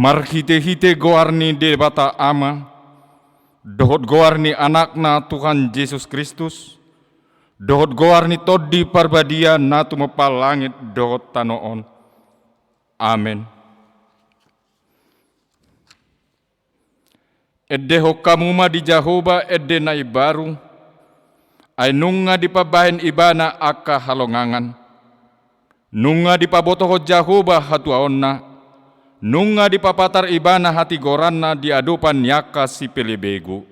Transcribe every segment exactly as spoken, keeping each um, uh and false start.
Marhite-hite goar ni Debata Ama, dohot goar ni Anakna Tuhan Jesus Kristus, dohot goar ni Tondi Parbadia na tumompa langit dohot tano on. Amen. Endehon hamu ma di Jahowa ende na imbaru, ai nunga dipabahen Ibana angka halongangan. Nunga dipabotohon Jahowa hatuaonna, nunga dipapatar Ibana hatigoranna di adopan ni angka sipelebegu.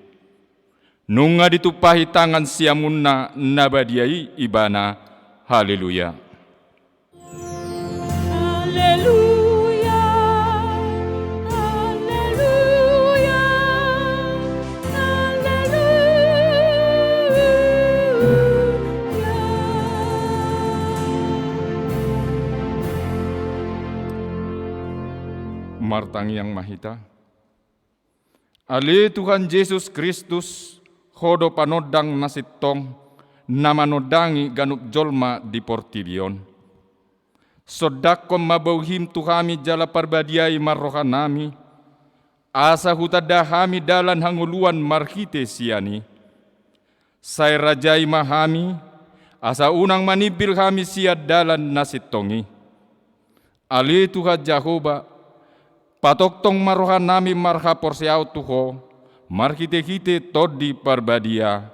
Nunga ditumpahi tangan siamunna na badia i Ibana. Haleluya. Haleluya, haleluya, haleluya. Martangiang ma hita. Ale Tuhan Jesus Kristus, Ho do panondang na sintong, na manondangi ganup jolma di portibi on. Sondanghon ma bauhim tu hami jala parbadiai ma rohanami, asa hutanda hami dalan hangoluan marhite sian i. Sai rajai ma hami, asa unang manimbil hami sian dalan na sintong i. Ale Tuhan Jahowa, patongtong ma rohanami marhaporseaon tu Ho, marhite-hite Tondi Parbadia.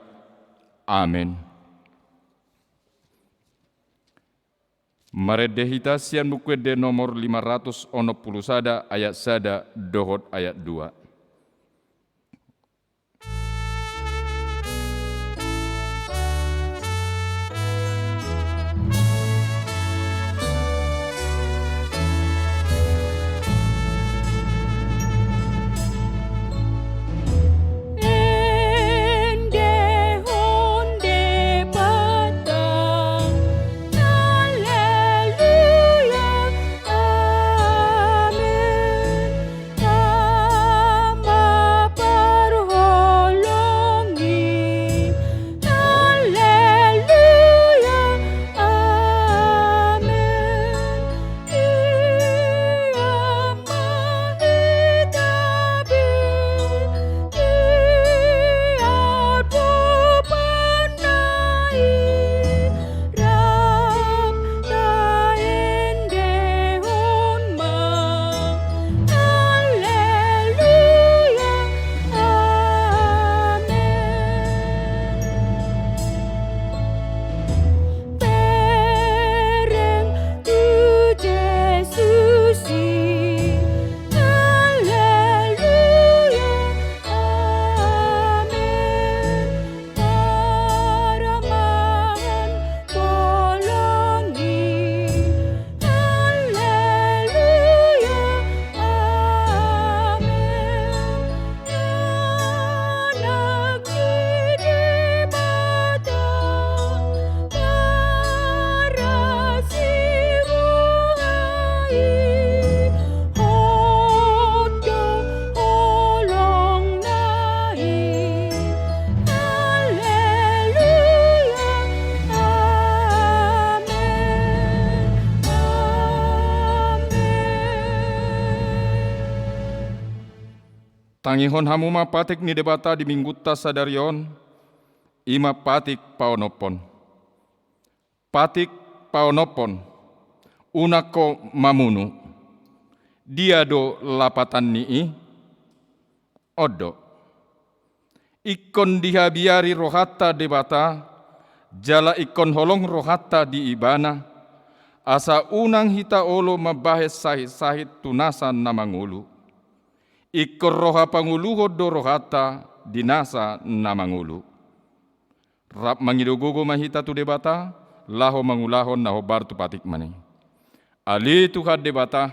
Amen. Marende hita sian Buku Ende nomor lima ratus onom pulu sada, ayat sada dohot ayat dua. Endehon Debata. Haleluya. Amen. Ama parholongi. Haleluya. Amen. Ia ma hita be, ia do panai, rap taendehon ma. Haleluya. Amen. Bereng tu Jesus i. Haleluya. Amen. Parumaen bolon i. Haleluya. Amen. Anak ni Debata, parasibuhai, Ho do holongna i. Haleluya. Amen. Amen. Tangihon hamu ma patik ni Debata di minggunta sadari on, i ma patik paonomhon. Patik paonomhon, unang ho mamunu. Dia do lapatan ni i? On do. Ingkon dihabiari rohanta Debata, jala ingkon holong rohanta di Ibana, asa unang hita olo mambahen sahit-sahit tu nasa na mangolu. Ingkon roha pangoluhon do rohanta di nasa na mangolu. Rap mangido gogo ma hita tu Debata, laho mangulahon na hombar tu patikMi i. Ale Tuhan Debata,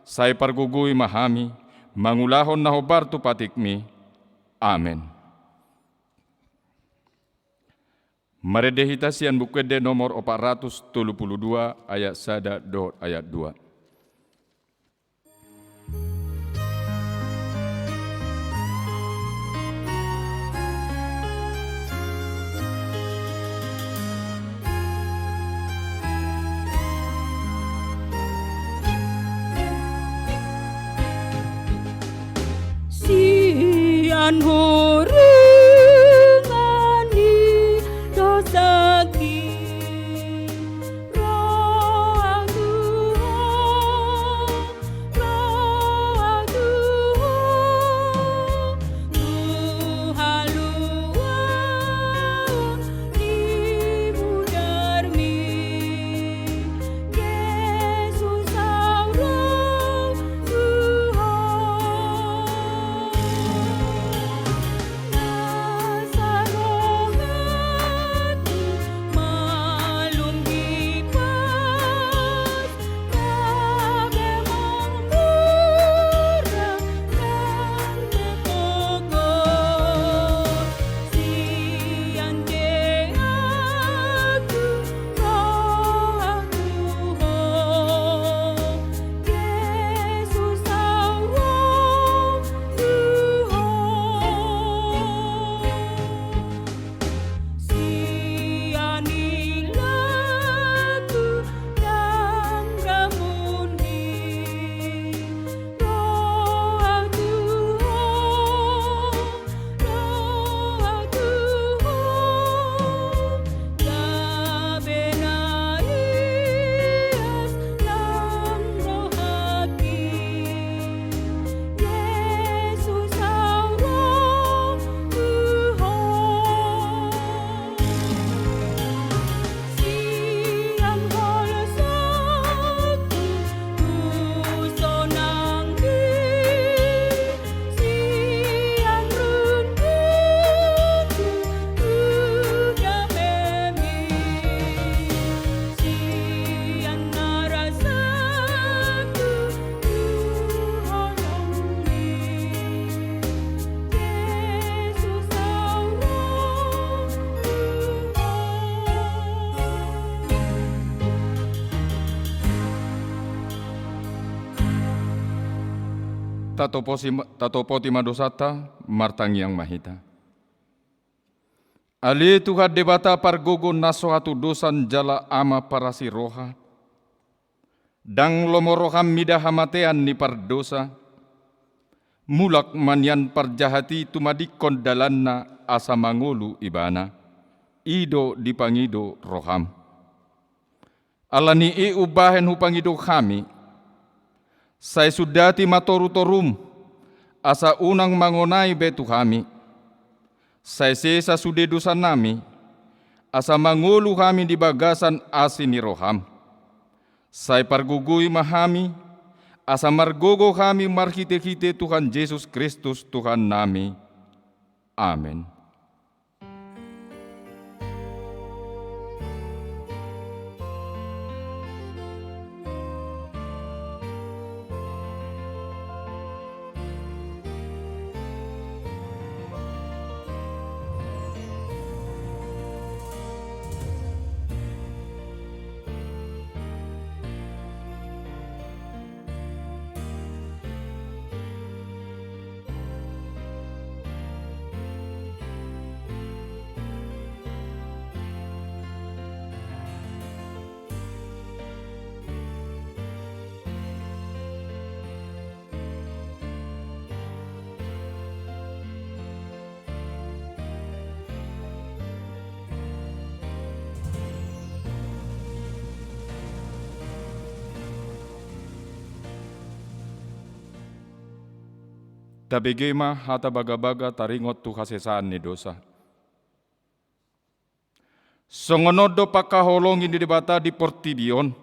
sai pargogoi ma hami, mangulahon na hombar tu patikMi. Amen. Marende hita sian Buku Ende nomor opat ratus tolu pulu dua, ayat sada dohot ayat dua. Tatoposi ma-, tatopoti ma dosanta, martangiang ma hita. Ale Tuhan Debata pargogo na so hatudosan jala Ama parasi roha, ndang lomo roham mida hamatean ni pardosa, mulak ma nian parjahat i tumadingkon dalanna asa mangolu ibana, i do dipangido roham. Ala ni i umbahen hupangido hami, sai sundati ma torutorum, asa unang mangonai be tu hami. Sai sesa sude dosanami, asa mangolu hami di bagasan asi ni roham. Sai pargogoi ma hami, asa margogo hami marhitehite Tuhan Jesus Kristus Tuhannami. Amen. Tabege ma hata bagabaga taringot tu hasesaan ni dosa. Songon on do pangkaholongi ni Debata di portibi on,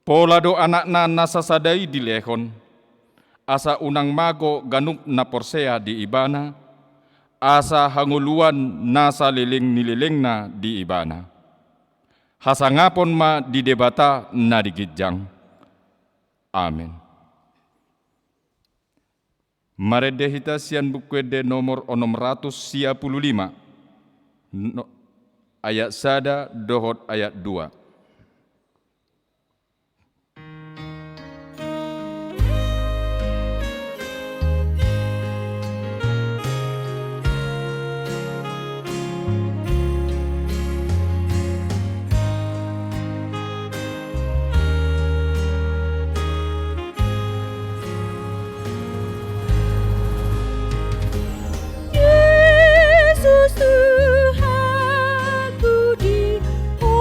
pola do Anakna na sasada i dilehon, asa unang mago ganup na porsea di Ibana, asa hangoluan na saleleng ni lelengna di Ibana. Hasangapon ma di Debata na di ginjang. Amen. Marende hita sian Buku Ende nomor onom ratus sia pulu lima, no-, ayat sada dohot ayat dua. Jesus Tuhanku, di Ho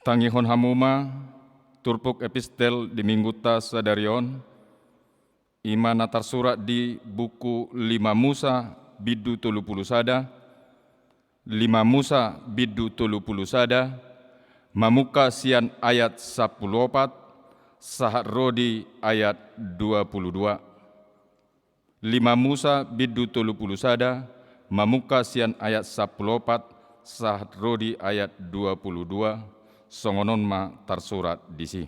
Tangihon hamu ma turpuk epistel di minggunta sadari on, i ma na tarsurat di buku lima Musa bindu tolu pulu sada, lima Musa bindu tolu pulu sada, mamungka sian ayat sampulu opat, sahat ro di ayat dua pulu dua. Lima Musa bindu tolu pulu sada, mamungka sian ayat sampulu opat, sahat ro di ayat dua pulu dua, songon on ma tarsurat disi.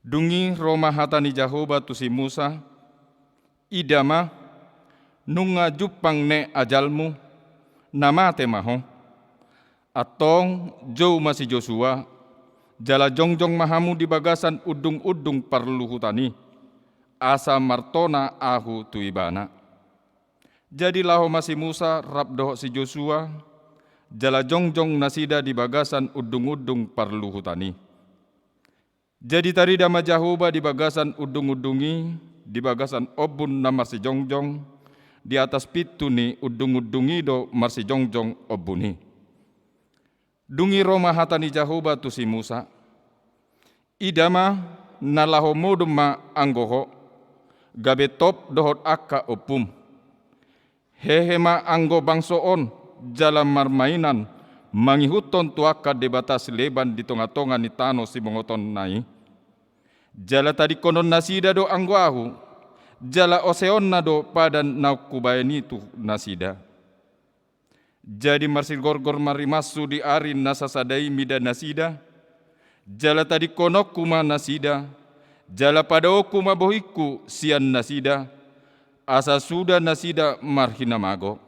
Dung i ro ma hata ni Jahowa tu si Musa, ida ma, nunga jumpang ne ajalmu, na mate ma ho. Antong jou ma si Josua, jala jongjong ma hamu di bagasan undung-undung parluhutan i, asa martona ahu tu ibana. Jadi laho ma si Musa rap dohot si Josua, jala jongjong nasida di bagasan undung-undung parluhutan i. Jadi tarida ma Jahowa di bagasan undung-undung i, di bagasan ombun na marsijongjong, di atas pintu ni undung-undung i do marsijongjong ombun i. Dung i ro ma hata ni Jahowa tu si Musa, ida ma, na laho modom ma anggo ho, gabe top dohot angka ompum. Hehe ma anggo bangso on, jala marmainan, mangihuthon tu angka debata sileban di tonga-tonga ni tano sibongotonna i. Jala tadingkonon nasida do anggo ahu, jala oseonna do padan na hubahen i tu nasida. Jadi marsigorgor ma rimashu di ari na sasada i mida nasida, jala tadingkononku ma nasida, jala padaoonku ma bohingku sian nasida, asa suda nasida marhinamago.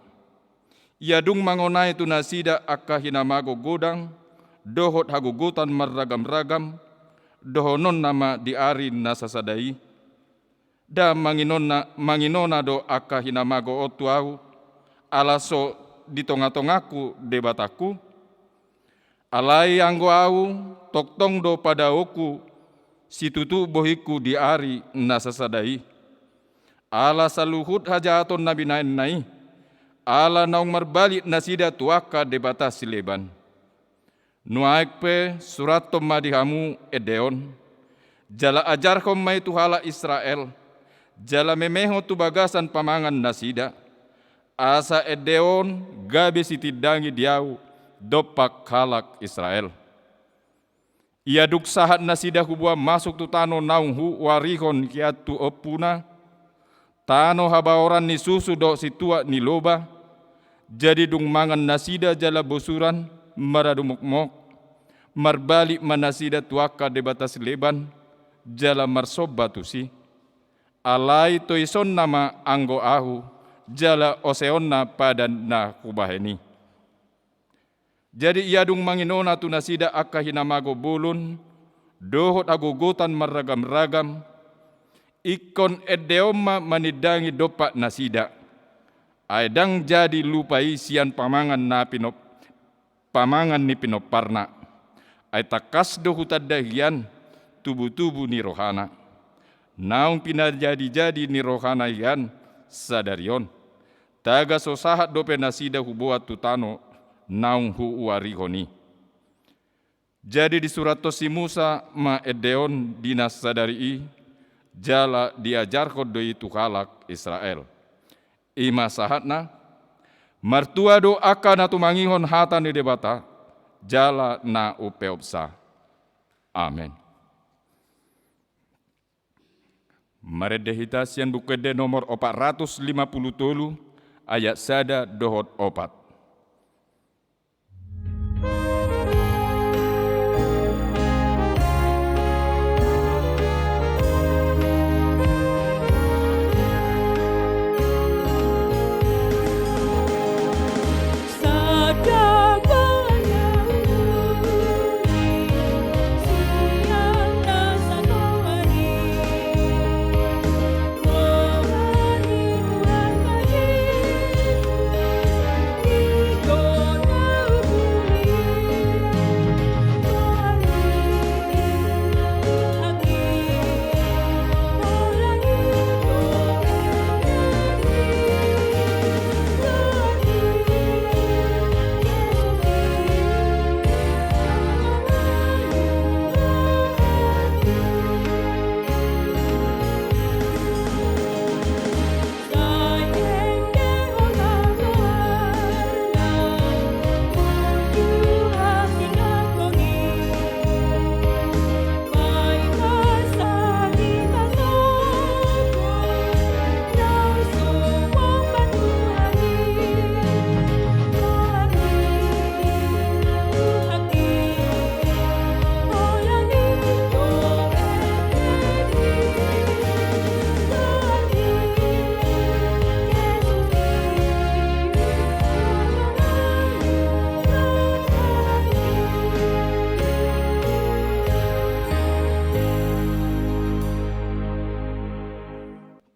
Ia dung mangonai tu nasida angka hinamago godang, dohot hagogotan marragam-ragam, dohononna ma di ari na sasada i, da manginonna, manginona do angka hinamago on tu ahu, ala so di tonga-tongangku Debatangku? Alai anggo ahu, tongtong do padaoonku situtu bohingku di ari na sasada i. Ala saluhut hajahaton na binahenna i, ala naung marbalik nasida tu angka debata sileban. Nuaeng pe surathon ma di hamu ende on, jala ajarhon ma i tu halak Israel, jala memehon tu bagasan pamangan nasida, asa ende on gabe sitindangi di ahu dompak halak Israel. Ia dung sahat nasida huboan masuk tu tano naung huuarihon hian tu ompuna, tano habaoran ni susu dohot situak ni loba, jadi dung mangan nasida jala bosuran, maradu mokmok, marbalik ma nasida tu angka debata sileban, jala marsomba tusi. Alai toisonna ma anggo ahu, jala oseonna padan na hubahen i. Jadi ia dung manginona tu nasida angka hinamago bolon, dohot hagogotan marragam-ragam, ingkon ende on ma manindangi dompak nasida. Ai ndang jadi lupa i sian pamangan na pinop-, pamangan ni pinomparna. Ai tangkas do hutanda hian tubu-tubu ni rohana. Naung pinajadi-jadi ni rohana hian sadari on. Taga so sahat dope nasida huboan tu tano naung huuarihon i. Jadi disurathon si Musa ma ende on di na sadari i, jala diajarhon do i tu halak Israel. I ma sahatna, martua do angka na tumangihon hata ni Debata, jala na umpeopsa. Amen. Marende hita sian Buku Ende nomor opat ratus lima pulu tolu, ayat sada dohot opat.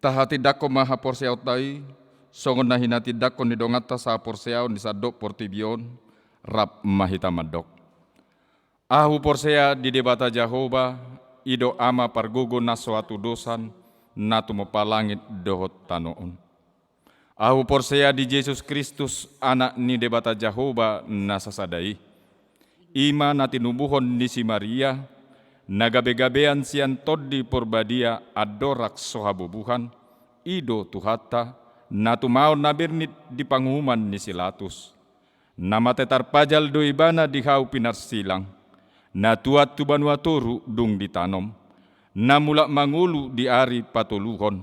Tahatindangkon ma haporseaonta i, songon na hinatindangkon ni donganta sahaporseaon di sandok portibi on, rap ma hita mandok. Ahu porsea di Debata Jahowa, i do Ama pargogo na so hatudosan, na tumompa langit dohot tano on. Ahu porsea di Jesus Kristus, Anak ni Debata Jahowa na sasada i. I ma na tinubuhon ni si Maria, na gabegabean sian Tondi Porbadia andorang so habubuhan, i do Tuhanta, na tumaon na bernit di panguhuman ni si Latus. Na mate tarpajal do ibana di hau pinarsilang, na tuat tu banua toru dung ditanom, na mulak mangolu di ari patoluhon,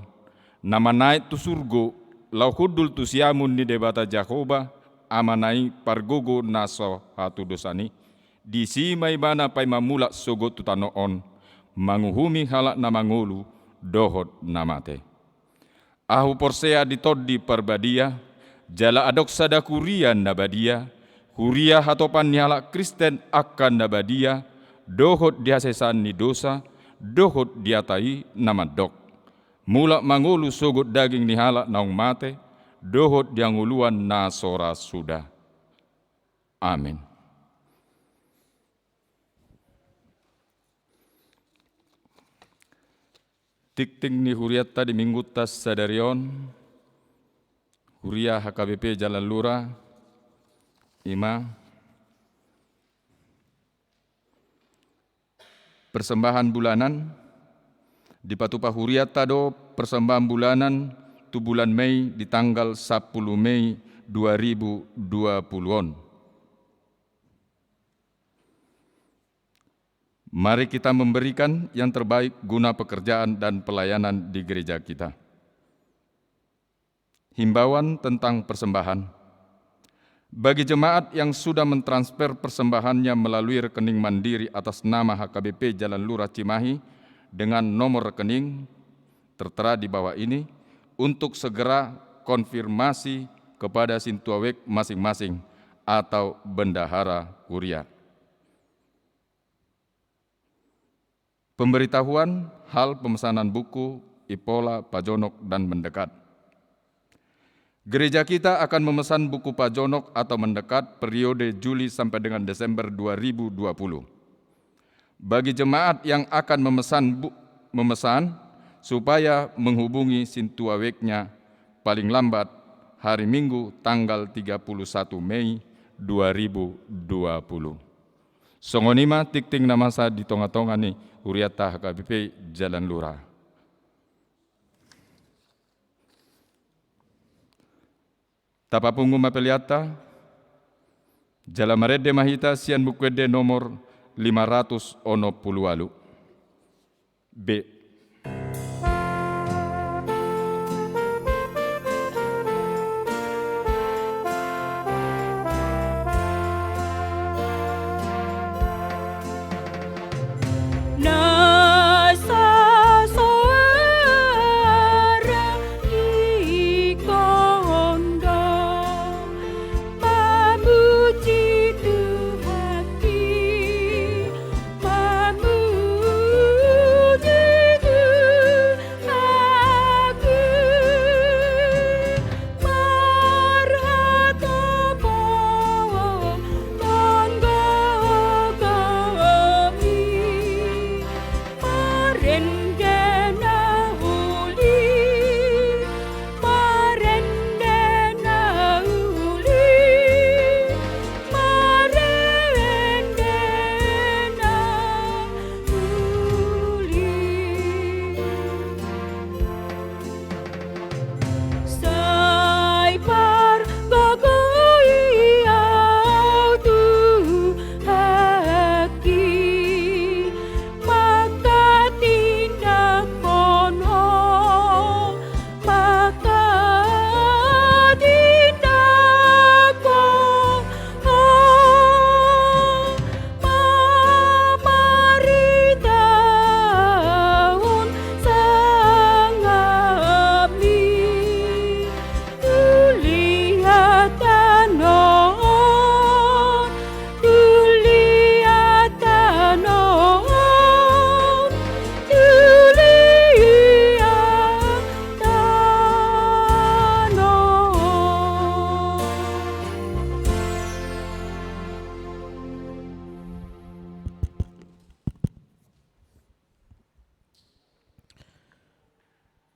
na manaek tu surgo, laho hundul tu siamun ni Debata Jahowa, Amana i pargogo na so hatudosan i, disi ma ibana paima mulak sogot tu tano on, manguhumi halak na mangolu dohot na mate. Ahu porsea di Tondi Parbadia, jala adong sada huria na badia, huria hatopan ni halak Kristen angka na badia, dohot di hasesaan ni dosa, dohot di hata i na mandok. Mulak mangolu sogot daging ni halak naung mate, dohot di hangoluan na so ra suda. Amin. Tingting ni hurianta di minggunta sadari on, huria H K B P Jalan Lura, i ma persembahan bulanan, dipatupa hurianta do persembahan bulanan tu bulan Mei di tanggal sampulu Mei dua ribu dua puluh on. Mari kita memberikan yang terbaik guna pekerjaan dan pelayanan di gereja kita. Himbauan tentang persembahan. Bagi jemaat yang sudah mentransfer persembahannya melalui rekening mandiri atas nama H K B P Jalan Lura Cimahi dengan nomor rekening tertera di bawah ini, untuk segera konfirmasi kepada sintua wijk masing-masing atau bendahara huria. Pemberitahuan hal pemesanan buku Impola, Pajonok, dan Mendekat. Gereja kita akan memesan buku Pajonok atau Mendekat periode Juli sampai dengan Desember dua ribu dua puluh. Bagi jemaat yang akan memesan bu-, memesan, supaya menghubungi sintua wiiknya paling lambat hari Minggu tanggal tiga puluh satu Mei dua ribu dua puluh. Songon i ma tingting na masa di tongatonga ni hurianta H K B P Jalan Lura. Tapapungu ma peleanta, jala marende ma hita sian Buku Ende nomor lima ratus onom pulu ualu. B. Na sasarat ingkon do mamuji Tuhan i, mamuji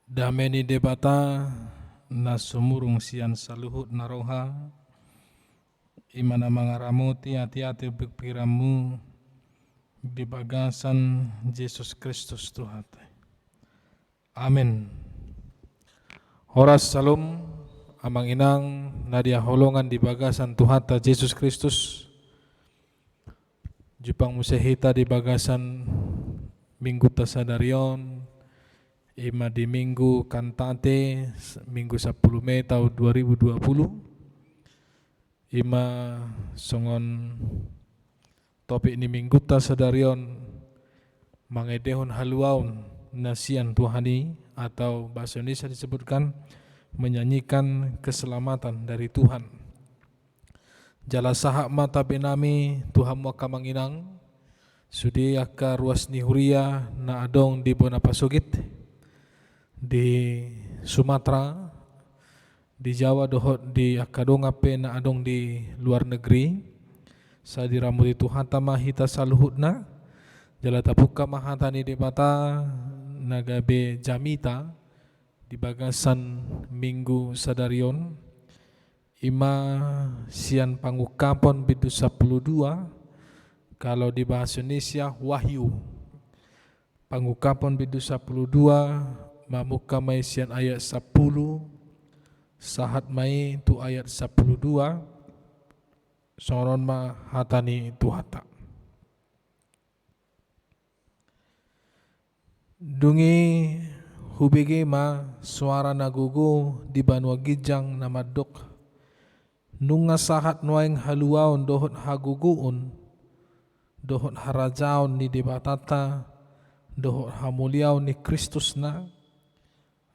Dame ni Debata na sumurung sian saluhut na roha, i ma na mangaramoti ateate pikiranmu di bagasan Jesus Kristus Tuhanta. Amen. Horas, Shalom, amang inang na dihaholongan di bagasan Tuhanta Jesus Kristus. Jumpang muse hita di bagasan mingguta sadari on, i ma di Minggu Kantate, minggu sampulu Mei taon dua ribu dua puluh. I ma songon topik ni mingguta sadari on, mangendehon haluaon na sian Tuhan i, atau bahasa Indonesia disebutkan menyanyikan keselamatan dari Tuhan. Jala sahat ma tabe nami tu hamu angka amang inang, sude angka ruas ni huria na adong di bona pasogit, di Sumatera, di Jawa dohot di angka dongan pe na adong di luar negeri. Sai diramoti Tuhanta ma hita saluhutna. Jala tapungka ma hata ni Debata na gabe jamita di bagasan minggu sadari on, i ma sian Pangungkapon bindu sampulu dua, kalau di bahasa Indonesia Wahyu. Pangungkapon bindu sampulu dua, mamungka ma i sian ayat sampulu, sahat ma i tu ayat sampulu dua, songon on ma hata ni Tuhanta. Dung i hubege ma soara na gogo di banua ginjang na mandok: Nunga sahat nuaeng haluaon dohot hagogoon, dohot harajaon ni Debatanta, dohot hamuliaon ni Kristusna,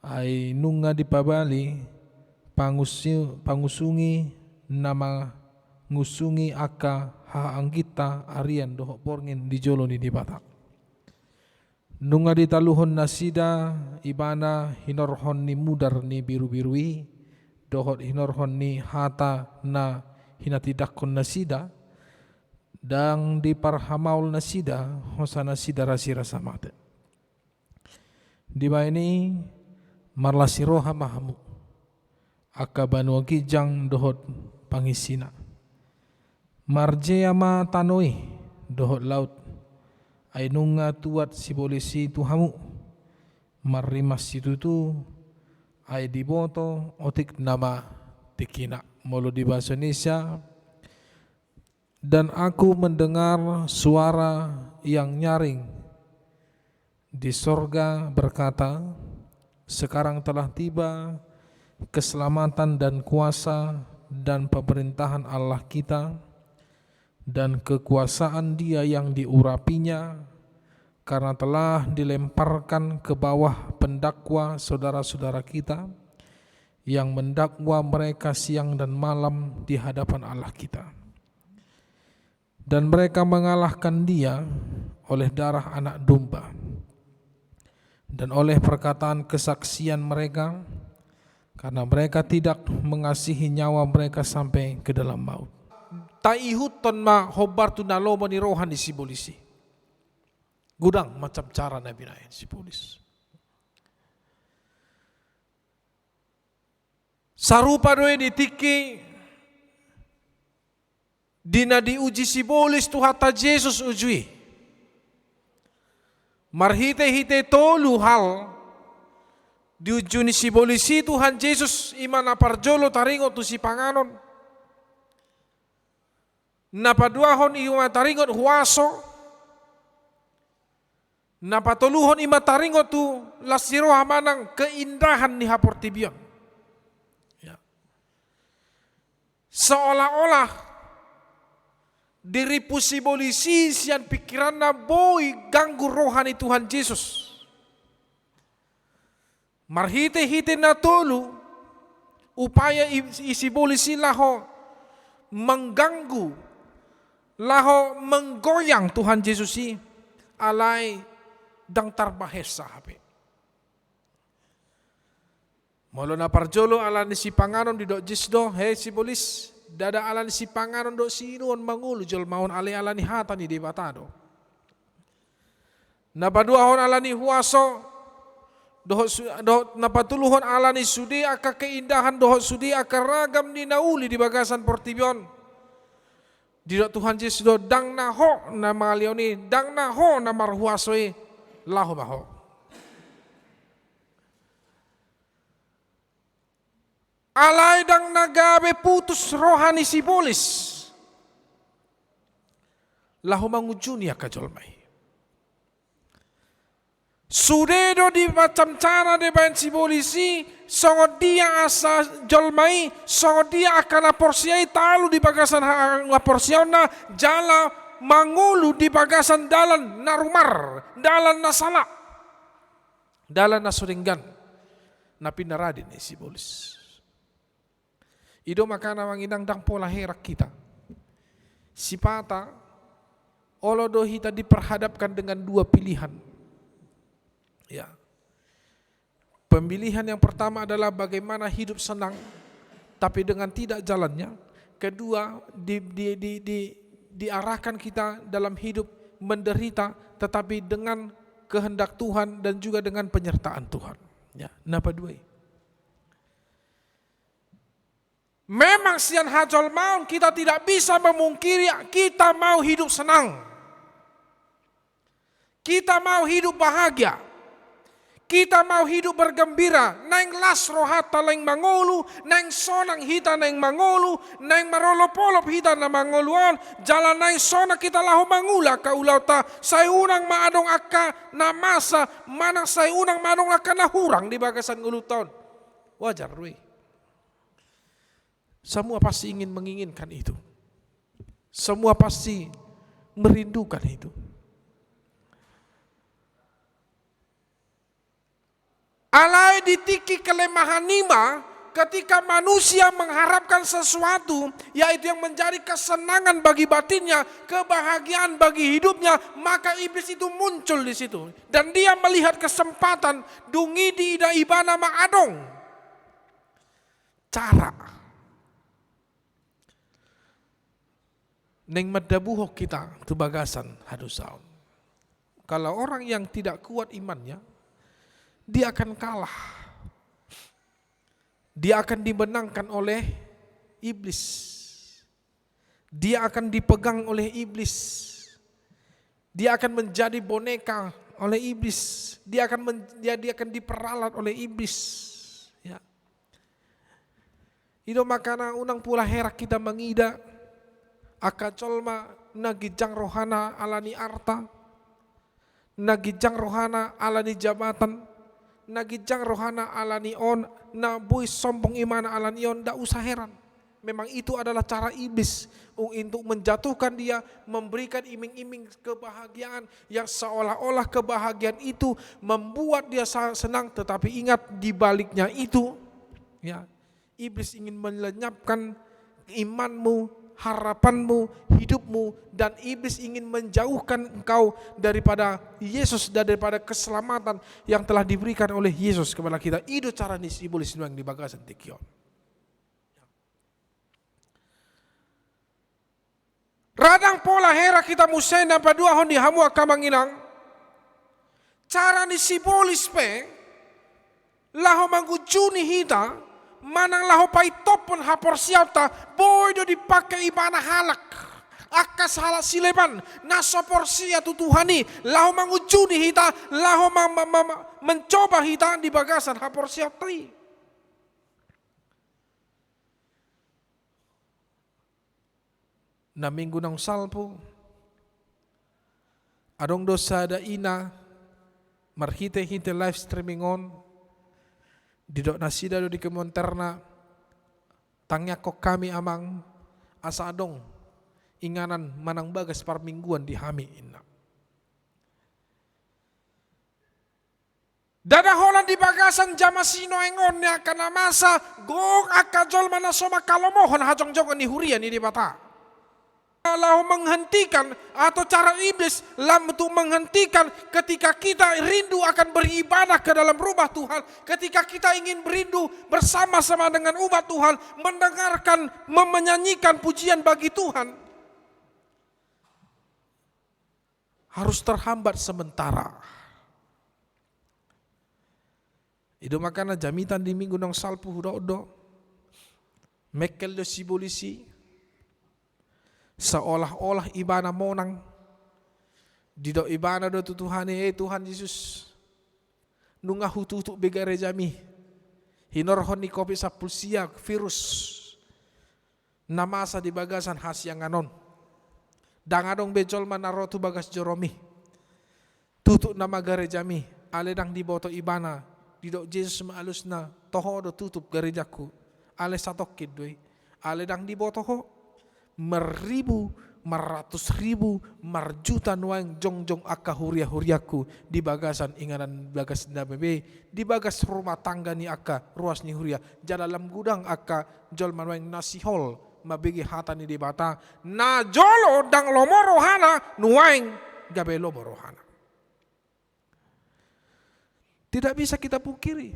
ai nunga dipabali pangusi-, pangusungi na mangusungi angka hahaangginta arian dohot borngin di jolo ni Debata. Nunga ditaluhon nasida ibana hinorhon ni mudar ni birubiru i, dohot hinorhon ni hata na hinatindangkon nasida, ndang diparhamaol nasida, hosa nasida rasirasa mate. Dibahen i marlas ni roha ma hamu, angka banua ginjang dohot pangisina. Marjea ma tano i dohot laut, ai nunga tuat sibolis i tu hamu. Marrimas situtu, ai diboto otik nama tingkina. Molo di bahasa Indonesia, dan aku mendengar suara yang nyaring di sorga berkata, "Sekarang telah tiba keselamatan dan kuasa dan pemerintahan Allah kita, dan kekuasaan Dia yang diurapinya, karena telah dilemparkan ke bawah pendakwa saudara-saudara kita, yang mendakwa mereka siang dan malam di hadapan Allah kita." Dan mereka mengalahkan Dia oleh darah Anak Domba dan oleh perkataan kesaksian mereka, karena mereka tidak mengasihi nyawa mereka sampai ke dalam maut. Taihuthon ma hombar tu na lomo ni roha ni sibolis i. Godang macam cara na binahen sibolis. Sarupa do i di tingki di na diuji sibolis Tuhanta Jesus uju i. Marhitehite tolu hal diujui sibolis i Tuhan Jesus, i ma na parjolo taringot tu sipanganon. Na paduahon i ma taringot huaso. Na patoluhon i ma taringot tu las ni roha manang keindahan ni haportibion. Ya. Seolah-olah dirimpu sibolis i sian pikiranna boi ganggu roha ni Tuhan Jesus. Marhitehite na tolu, upaya i, i sibolis i laho mengganggu, laho menggoyang Tuhan Jesus i, alai ndang tarbahen saha pe. Molo na parjolo ala ni sipanganon didok Jesus do, "He sibolis, ndada ala ni sipanganon dohot siinumon mangolu jolma on, alai ala ni hata ni Debata do." Na paduahon ala ni huaso, Dohot su-, dohot na patuluhon ala ni sude angka keindahan, dohot sude angka ragam ni na uli di bagasan portibi on. Didok Tuhan Jesus do, ndang na ho na mangalehon i, ndang na ho na marhuaso i, laho ma ho. Alai ndang na gabe putus roha ni sibolis laho mangunjuni angka jolma i. Sude do dimacam cara dibaen sibolis i, songon dia asa jolma i, songon dia angka na porsea i talu di bagasan ha-, haporseaonna, jala mangolu di bagasan dalan na rumar, dalan na sala, dalan na so denggan, na pinarade ni sibolis. I do makana, amang inang, ndang pola heran hita. Sipata, olo do hita diperhadapkan dengan dua pilihan. Ya. Pemilihan yang pertama adalah bagaimana hidup senang, tapi dengan tidak jalannya. Kedua, di, di, di, di, diarahkan kita dalam hidup menderita, tetapi dengan kehendak Tuhan dan juga dengan penyertaan Tuhan. Ya, na padua i. Memang sian hajolmaon kita tidak bisa memungkiri kita mau hidup senang. Kita mau hidup bahagia. Kita mau hidup bergembira. Naeng las rohanta naeng mangolu, naeng sonang hita naeng mangolu, naeng marolopolop hita na mangolu on, jala naeng sonang hita laho mangula angka ulaonta, sai unang ma adong angka na masa, manang sai unang ma adong angka na hurang di bagasan ngolunta on. Wajar do i. Semua pasti ingin menginginkan itu. Semua pasti merindukan itu. Alai di tingki kelemahan i ma, ketika manusia mengharapkan sesuatu, yaitu yang menjadi kesenangan bagi batinnya, kebahagiaan bagi hidupnya, maka iblis itu muncul di situ. Dan dia melihat kesempatan, dung i diida ibana ma adong cara. Naeng mandabuhon hita tu bagasan hadosaon. Kalau orang yang tidak kuat imannya, dia akan kalah. Dia akan dimenangkan oleh iblis. Dia akan dipegang oleh iblis. Dia akan menjadi boneka oleh iblis. Dia akan men-, dia, dia akan diperalat oleh iblis. Ya. I do makana unang pola heran hita mangida angka jolma na ginjang rohana ala ni arta, na ginjang rohana ala ni jabatan, na ginjang rohana ala ni on, na boi sombong ibana ala ni on, ndak usah heran. Memang itu adalah cara iblis un-, untuk menjatuhkan dia, memberikan iming-iming kebahagiaan yang seolah-olah kebahagiaan itu membuat dia sa-, senang, tetapi ingat, di baliknya itu, ya, iblis ingin melenyapkan imanmu, harapanmu, hidupmu, dan iblis ingin menjauhkan engkau daripada Yesus dan daripada keselamatan yang telah diberikan oleh Yesus kepada kita. I do cara ni sibolis nuaeng di bagasan tingki on. Ra ndang pola heran hita muse na paduahon di hamu angka amang inang, cara ni sibolis pe laho mangunjuni hita, manang laho paintophon haporseaonta, boi do dipangke ibana halak, angka sahalak sileban na so porsea tu Tuhan i, laho mangunjuni hita, laho ma-, ma-, ma-, ma-, mencoba hita di bagasan haporseaonta i. Na minggu naung salpu, adong do sada ina marhitehite live streaming on, didok nasida do di komentarna, tangiangkon hami amang, asa adong inganan manang bagas parmingguan di hami, inna. Ndada holan di bagasan jaman sinuaeng on ni angka na masa, gok angka jolma na so mangkalomohon hajongjongan ni huria ni Debata. Laho menghentikan, atau cara iblis lam untuk menghentikan ketika kita rindu akan beribadah ke dalam rumah Tuhan, ketika kita ingin rindu bersama-sama dengan umat Tuhan, mendengarkan, mem-, menyanyikan pujian bagi Tuhan. Harus terhambat sementara. I do makana jamitan di minggu naung salpu hudok do, mengkel do sibolis i, seolah-olah ibana monang. Didok ibana do tu Tuhan i, "Eh, Tuhan Jesus, nunga hututup be garejami hinorhon ni covid sampulu sia virus na masa di bagasan hasiangan on. Ndang adong be jolma na ro tu bagas joromi. Tutup nama garejami." Alai ndang diboto ibana, didok Jesus ma alusna, "Toho do tutup garejangku, alai satongkin do i." Alai ndang diboto ho, marribu, marratus ribu, marjuta nuaeng jongjong angka huria-huriangku di bagasan inganan bagas na bebe, di bagas rumah tangga ni angka ruas ni huria. Jala lam godang angka jolma nuaeng na sihol mambege hata ni Debata, na jolo ndang lomo rohana, nuaeng gabe lomo rohana. Tidak bisa kita pungkiri,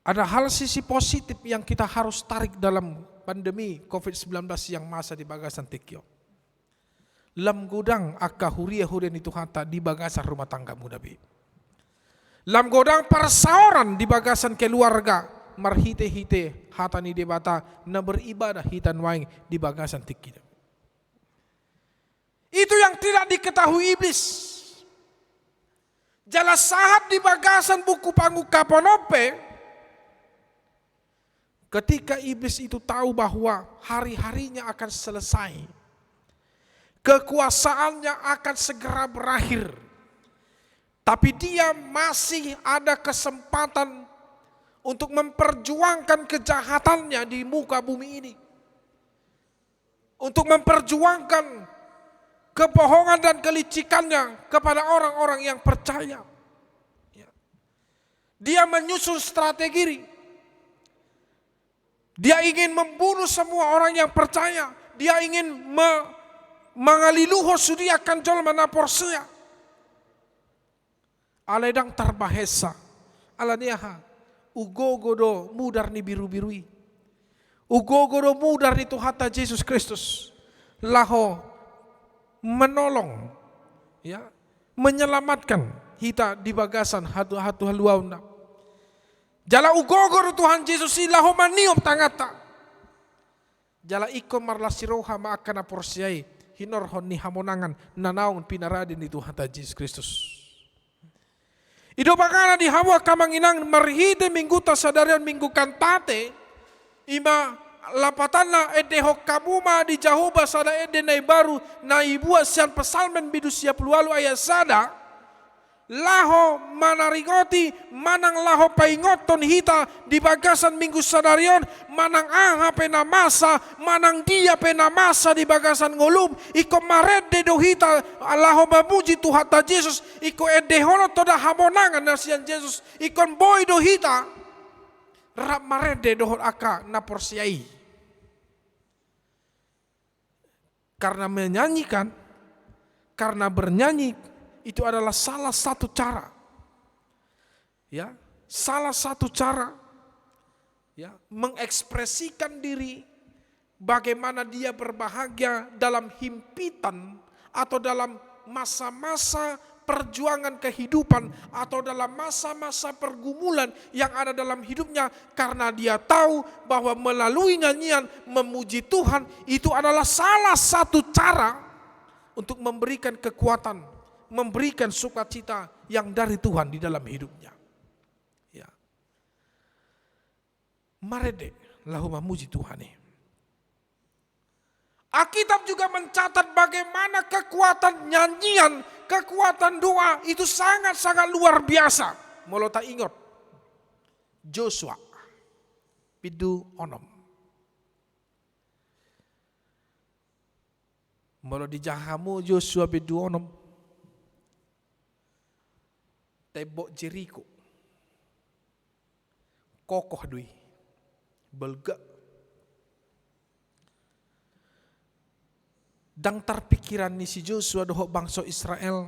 ada hal sisi positif yang kita harus tarik dalam pandemi covid sembilan belas yang masa di bagasan tingki on. Lam godang angka huria-huria ni Tuhanta di bagasan rumah tanggamuna be. Lam godang parsaoran di bagasan keluarga, marhite-hite hata ni Debata na beribadah hita nuaeng di bagasan tingkina. Itu yang tidak diketahui iblis. Jala sahat di bagasan buku Pangungkapon on pe, ketika iblis itu tahu bahwa hari-harinya akan selesai, kekuasaannya akan segera berakhir, tapi dia masih ada kesempatan untuk memperjuangkan kejahatannya di muka bumi ini, untuk memperjuangkan kebohongan dan kelicikannya kepada orang-orang yang percaya. Ya. Dia menyusun strategi. Dia ingin membunuh semua orang yang percaya. Dia ingin me-, mangaliluhon sude angka jolma na porsea. Alai ndang tarbahensa. Alani aha? Ugogo do mudar ni birubiru i. Ugogo do mudar ni Tuhanta Jesus Kristus laho menolong, ya, menyelamatkan hita di bagasan hatu-, hatuhaluaonna. Jala ugogo do Tuhan Jesus i laho maniop tanganta. Jala ingkon marlas ni roha ma angka na porsea i hinorhon ni hamonangan na naung pinarade ni Tuhanta Jesus Kristus. I do makana di hamu angka amang inang, marhite mingguta sadari on, Minggu Kantate, i ma lapatanna, endehon hamu ma di Jahowa sada ende na imbaru, na ibuat sian Psalmen bindu sia pulu ualu ayat sada, laho manaringoti manang laho paingothon hita di bagasan minggu sadari on, manang aha pe na masa, manang dia pe na masa di bagasan ngolum, ingkon marende do hita laho mamuji Tuhanta Jesus, ingkon endehonon do hamonangan na sian Jesus, ingkon boi do hita rap marende dohot angka na porsea i. Karena menyanyikan, karena bernyanyi itu adalah salah satu cara. Ya, salah satu cara, ya, mengekspresikan diri bagaimana dia berbahagia dalam himpitan atau dalam masa-masa perjuangan kehidupan atau dalam masa-masa pergumulan yang ada dalam hidupnya, karena dia tahu bahwa melalui nyanyian memuji Tuhan itu adalah salah satu cara untuk memberikan kekuatan, memberikan sukacita yang dari Tuhan di dalam hidupnya. Ya. Marende laho mamuji Tuhan i. Alkitab juga mencatat bagaimana kekuatan nyanyian, kekuatan doa itu sangat-sangat luar biasa. Molo taingot Josua bindu onom. Molo dijaha hamu Josua bindu onom, tembok Jeriko kokoh do i, balga. Ndang tarpingkiran ni si Josua dohot bangso Israel,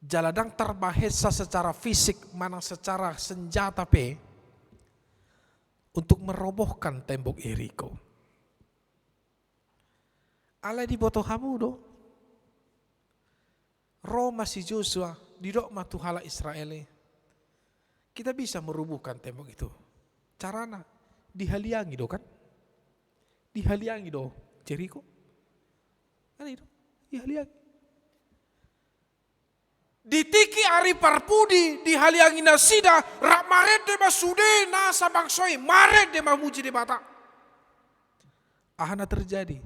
jala ndang tarbahensa secara fisik manang secara senjata pe untuk merobohkan tembok Yeriko. Alai diboto hamu do, ro ma si Josua Didok ma tu halak Israel i, kita bisa merubuhkan tembok itu. Carana, dihaliangi do kan? Dihaliangi do Jeriko. Kan itu, dihaliangi. Di tingki ari parpudi dihaliangi nasida, rap marende ma sude nasa bangso i, marende mamuji Debata. Aha na terjadi?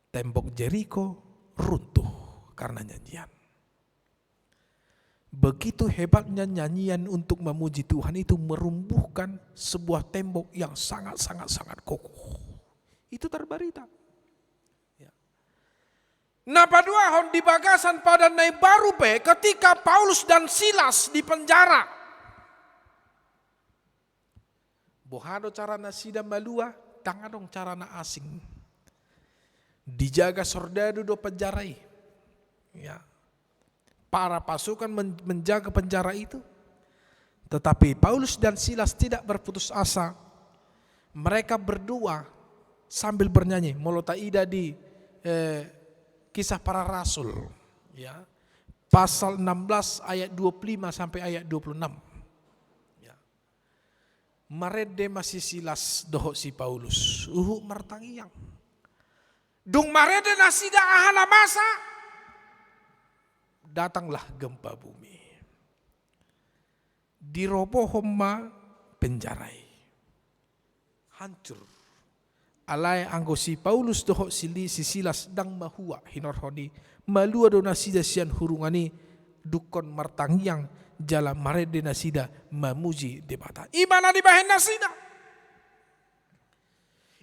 Tembok Jeriko runtuh karena nyanyian. Begitu hebatnya nyanyian untuk memuji Tuhan itu merumbuhkan sebuah tembok yang sangat, sangat, sangat kokoh. Itu terbarita. Ya. Na paduahon, di bagasan Padan na Imbaru pe, ketika Paulus dan Silas di penjara, boha do cara nasida malua? Ndang adong cara na asing. Dijaga sordadu do penjara i. Ya. Para pasukan men-, menjaga penjara itu. Tetapi Paulus dan Silas tidak berputus asa. Mereka berdua sambil bernyanyi. Molo taida di, eh, Kisah Para Rasul, ya. Pasal enam belas ayat dua puluh lima sampai ayat dua puluh enam. Ya. Marende ma si Silas dohot si Paulus, huhut martangiang. Dung marende nasida aha na masa, datanglah gempa bumi. Dirobohon ma penjara i. Hancur. Alai anggo si Paulus dohot si Li-, si Silas ndang mahua hinorhon i, malua do nasida sian hurungan i, dungkon martangiang jala marende nasida mamuji Debata. I ma na dibahen nasida.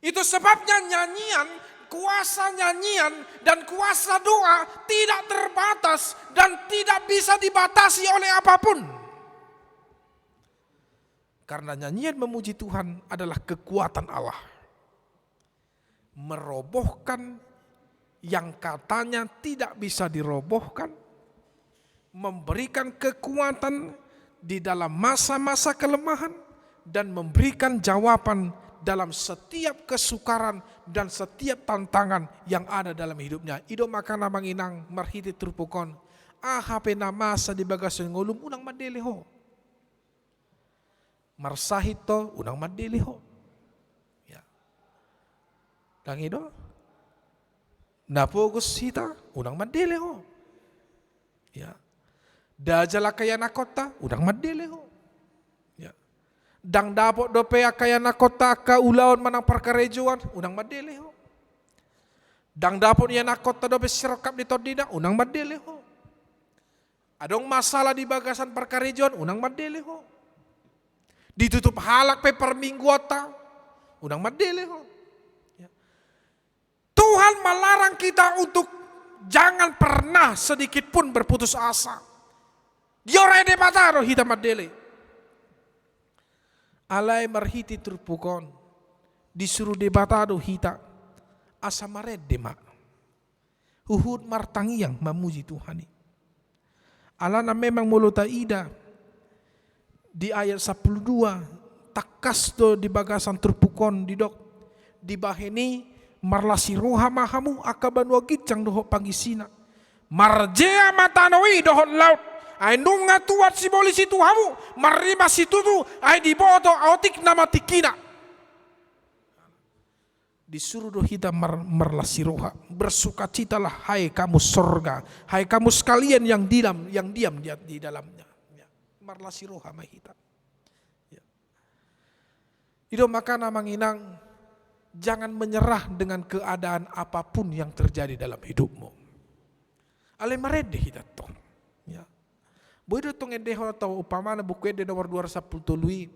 Itu sebabnya nyanyian, kuasa nyanyian, dan kuasa doa tidak terbatas dan tidak bisa dibatasi oleh apapun. Karena nyanyian memuji Tuhan adalah kekuatan Allah. Merobohkan yang katanya tidak bisa dirobohkan, memberikan kekuatan di dalam masa-masa kelemahan, dan memberikan jawaban dalam setiap kesukaran dan setiap tantangan yang ada dalam hidupnya. I do makana, Amang Inang, marhite turpuk on, aha pe na masa di bagasan ngolum, unang mandele ho. Marsahit ho, unang mandele ho. Ya. Ndang i do? Na pogos hita, unang mandele ho. Ya. Dajal angka ianakhonta, unang mandele ho. Ya. Ndang dapot dope angka ianakhonta angka ulaon manang parkarejoan, unang mandele ho. Ndang dapot ianakhonta dope sirongkap ni tondina, unang mandele ho. Adong masalah di bagasan parkarejoan, unang mandele ho. Ditutup halak pe parmingguanta, unang mandele ho. Ya. Tuhan melarang kita untuk jangan pernah sedikit pun berputus asa. Diorai Debata do hita mandele. Alai marhite turpuk on, disuru Debata do hita asa marende ma. Huhut martangiang mamuji Tuhan i. Alana memang molo taida di ayat sampulu dua, tangkas do di bagasan turpuk on didok, dibahen i, marlas ni roha ma hamu angka banua ginjang dohot pangisina. Marjea ma tano i dohot laut, ai nunga tuat sibolis i tu hamu, marrimas situtu, ai diboto otik nama tingkina. Disuru do hita mar-, marlas ni roha. Bersukacitalah, hai kamu sorga, hai kamu sekalian yang diam, yang diam di, di dalamnya. Ya. Marlas ni roha ma hita. Ya. I do makana, Amang Inang, jangan menyerah dengan keadaan apapun yang terjadi dalam hidupmu. Alai marende hita tong. Ya. Boi do tong endehon, atau umpamana Buku Ende nomor dua ratus sampulu tolu i,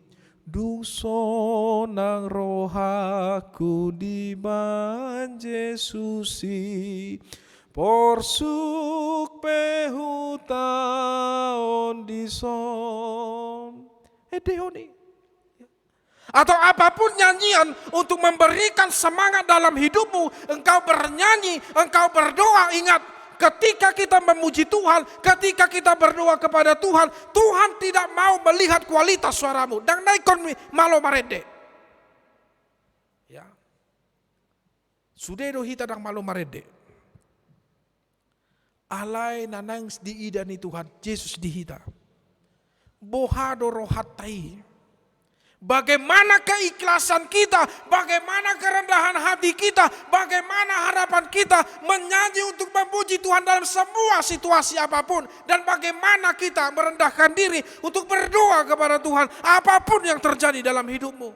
dung sonang rohangku dibahen Jesus i, porsuk pe hutaon dison. Endehon i. Atau apapun nyanyian untuk memberikan semangat dalam hidupmu, engkau bernyanyi, engkau berdoa, ingat, ketika kita memuji Tuhan, ketika kita berdoa kepada Tuhan, Tuhan tidak mau melihat kualitas suaramu. Ndang na ingkon mi-, malo marende. Ya. Sude do hita ndang malo marende. Alai na naeng diida ni Tuhan Jesus di hita, boha do rohanta i. Bagaimana keikhlasan kita, bagaimana kerendahan hati kita, bagaimana harapan kita menyanyi untuk memuji Tuhan dalam semua situasi apapun, dan bagaimana kita merendahkan diri untuk berdoa kepada Tuhan apapun yang terjadi dalam hidupmu.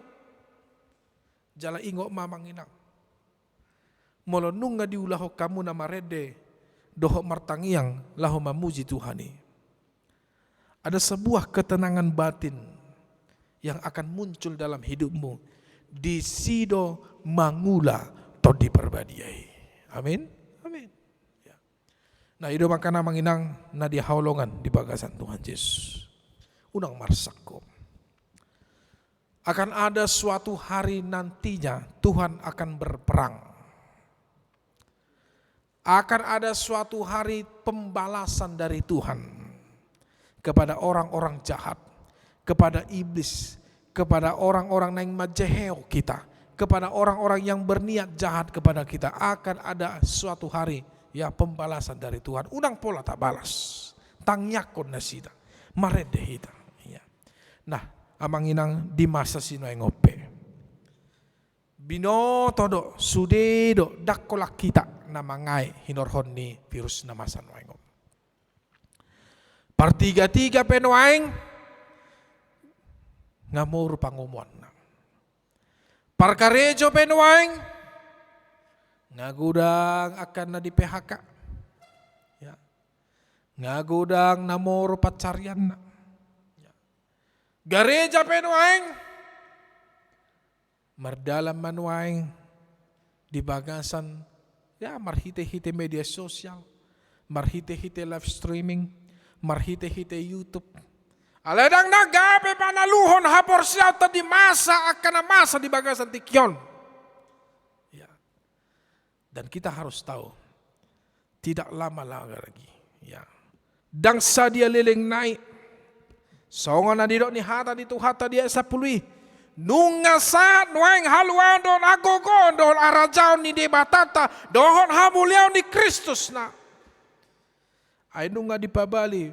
Jala ingot ma, amang inang, molo nunga diulahon hamu na marende dohot martangiang laho mamuji Tuhan i, ada sebuah ketenangan batin yang akan muncul dalam hidupmu. Disi do mangula Tondi Parbadia i. Amin. Amin. Ya. Nah, i do makana, amang inang na hinaholongan di bagasan Tuhan Jesus, unang marsangko. Akan ada suatu hari nantinya Tuhan akan berperang. Akan ada suatu hari pembalasan dari Tuhan kepada orang-orang jahat, kepada iblis, kepada orang-orang naeng manjeheo kita, kepada orang-orang yang berniat jahat kepada kita. Akan ada suatu hari, ya, pembalasan dari Tuhan. Unang pola tabalas. Tangiangkon nasida. Marende hita. Ya. Nah, amang inang, di masa sinuaeng on pe, binoto do, sude do, ndang holan hita na mangae hinorhon ni virus na masa nuaeng on. Partigatiga pe nuaeng nga moru pangomoanna. Parkarejo pe nuaeng nga godang angka na di P H K. Ya. Nga godang na moru pansarianna. Ya. Gareja pe nuaeng mardalan ma nuaeng di bagasan, ya, marhite-hite media sosial, marhite-hite live streaming, marhite-hite YouTube. Alai ndang na gabe manaluhon haporseaonta di masa angka na masa di bagasan tingki on. Ya. Dan kita harus tahu, tidak lama lagi, ya, ndang sadia leleng nai. Songon na nidok ni hata ni Tuhanta di ayat sampulu i, nunga sahat nuaeng haluaon dohot hagogoon dohot harajaon ni Debatanta dohot hamuliaon ni Kristusna. Ai nunga dipabali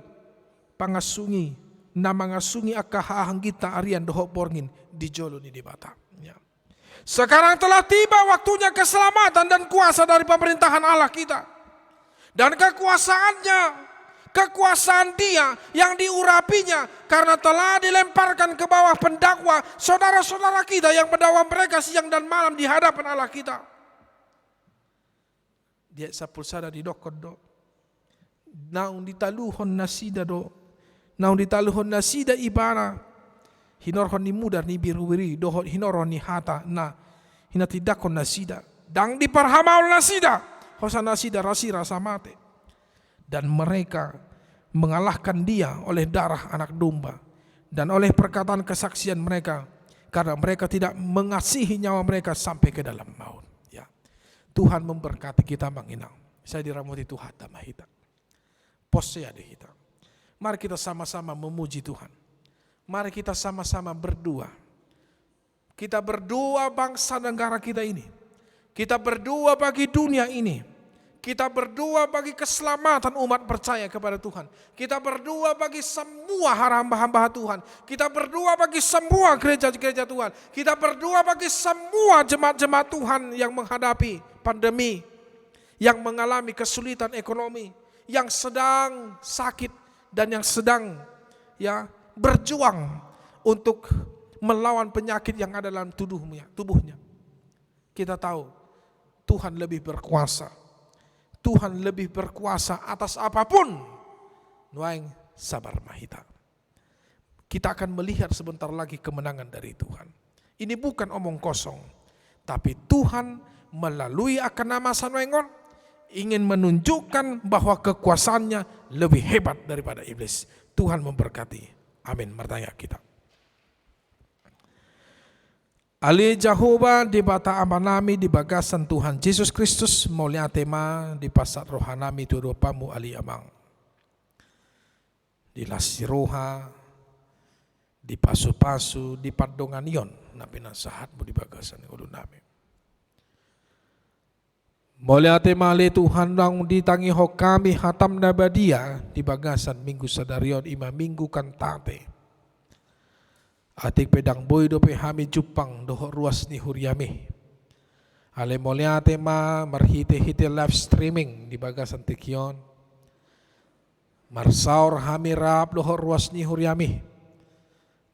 pangasungi na mangasungi angka hahaangginta arian dohot borngin di jolo ni Debata. Ya. Sekarang telah tiba waktunya keselamatan dan kuasa dari pemerintahan Allah kita. Dan kekuasaannya, kekuasaan Dia yang diurapinya karena telah dilemparkan ke bawah pendakwa saudara-saudara kita yang mendakwa mereka siang dan malam di hadapan Allah kita. Di ayat sampulu sada didokkon do, naung ditaluhon nasida do, naung ditaluhon nasida ibana hinorhon ni mudar ni birubiru i dohot hinorhon ni hata na hinatindangkon nasida. Ndang diparhamaol nasida, hosa nasida rasi rasa mate. Dan mereka mengalahkan Dia oleh darah Anak Domba dan oleh perkataan kesaksian mereka, karena mereka tidak mengasihi nyawa mereka sampai ke dalam maut. Ya. Tuhan memberkati kita, amang inang. Sai diramoti Tuhanta ma hita. Porsea do hita. Mari kita sama-sama memuji Tuhan. Mari kita sama-sama berdoa. Kita berdoa bangsa negara kita ini. Kita berdoa bagi dunia ini. Kita berdoa bagi keselamatan umat percaya kepada Tuhan. Kita berdoa bagi semua hamba-hamba Tuhan. Kita berdoa bagi semua gereja-gereja Tuhan. Kita berdoa bagi semua jemaat-jemaat Tuhan yang menghadapi pandemi, yang mengalami kesulitan ekonomi, yang sedang sakit, dan yang sedang, ya, berjuang untuk melawan penyakit yang ada dalam tubuhnya, tubuhnya. Kita tahu Tuhan lebih berkuasa. Tuhan lebih berkuasa atas apapun. Nuaeng sabar ma hita. Kita akan melihat sebentar lagi kemenangan dari Tuhan. Ini bukan omong kosong, tapi Tuhan melalui angka na masa nuaeng on ingin menunjukkan bahwa kekuasaannya lebih hebat daripada iblis. Tuhan memberkati. Amin. Martangiang hita. Ale Jahowa, Debata Amanami di bagasan Tuhan Jesus Kristus, mauliate ma dipasahat rohanami tu adopanmu, ale Amang. Di las ni roha, di pasu-pasu, di pandonganion na pinasahatmu di bagasan ngolunami. Mauliate ma ale Tuhan, naung ditangihon hami hataM na badia di bagasan minggu sadari on, i ma minggu Kantate. Atik pe ndang boi dope hami jumpang dohot ruas ni huriaMi. Alai mauliate ma marhite-hite live streaming di bagasan tingki on. Marsaor hami rap dohot ruas ni huriaMi,